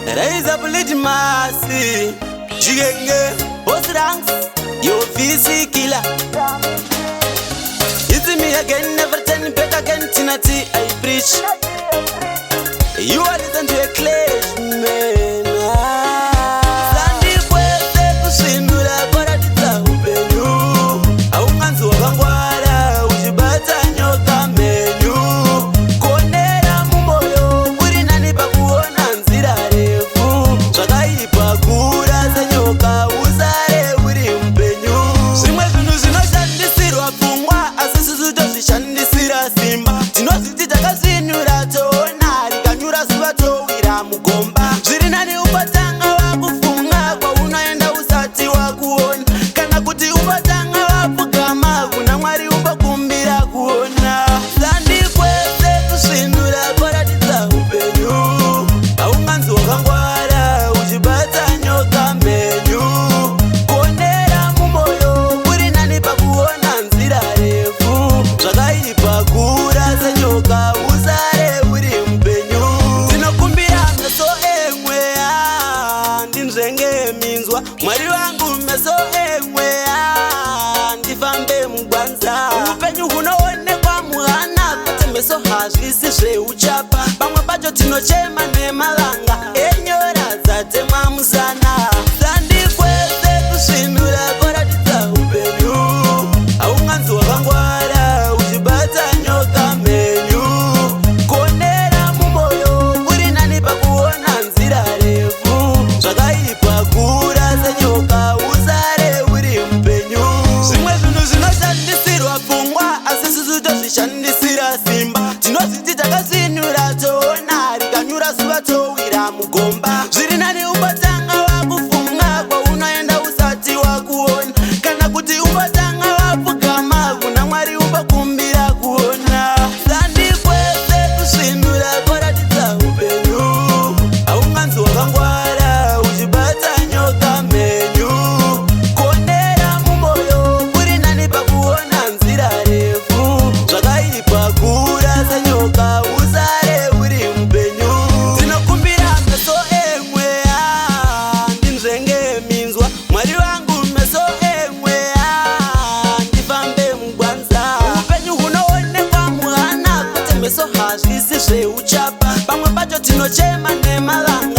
Raise up litmus. Jigenge, boss ranks, yo VC killer. It's me again, never turn back again. Tina T, I preach. You are listening to a clash, man. Sandikwese kusvinura kwaratidza upenyu. Haunganzi wakangwara uchibata nyoka mhenyu. Kuonera mumoyo kuri nani pakuona nzira refu. Zvakaipa kura senyoka usare uri mupenyu. Zvimwe zvinhu zvinoshandisirwa pfungwa asi isusu tozvishandisira simba. Tinozviti takasvinura toona rikanyura zuva towira mugomba. Zviri nani umbotanga wakufunga kwaunoenda usati wakuona, kana kuti umbotanga wapfugama kuna Mwari umbokumbira kuona. Sandikwese kusvinura kwaratidza upenyu. Haunganzi wakangwara uchibata nyoka mhenyu. Kuonera mumoyo kuri nani pakuona nzira refu. Zvakaipa kura senyoka usare uri mupenyu. Ndinokumbira meso emweya ndinzvenge minzwa. Mwari wangu, meso emweya ndifambe mugwanza. Upenyu hunoonekwa muhana kwete meso, hazvisi zveuchapa. Pamwe pacho tinochema nemavanga enyora dzatemwa musana. Sandikwese kusvinura kwaratidza upenyu. Haunganzi wakangwara uchibata nyoka mhenyu. Kuonera mumoyo kuri nani pakuona nzira refu. Zvakaipa kura senyoka usare uri mupenyu. Zvimwe zvinhu zvinoshandisirwa pfungwa asi isusu tozvishandisira simba. Tinozviti takasvinura toona rikanyura zuva towira mugomba. Zviri nani umbotanga wakufunga kwaunoenda usati wakuona, kana kuti umbotanga wapfugama kuna Mwari umbokumbira kuona. Sandikwese kusvinura kwaratidza upenyu. Haunganzi wakangwara uchibata nyoka mhenyu. Kuonera mumoyo kuri nani pakuona nzira refu. Zvakaipa kura senyoka usare uri mupenyu. Ndinokumbira meso emweya ndinzvenge minzwa. Mwari wangu, meso emweya ndifambe mugwanza. Upenyu hunoonekwa muhana kwete meso, hazvisi zveuchapa. Pamwe pacho tinochema nemavanga.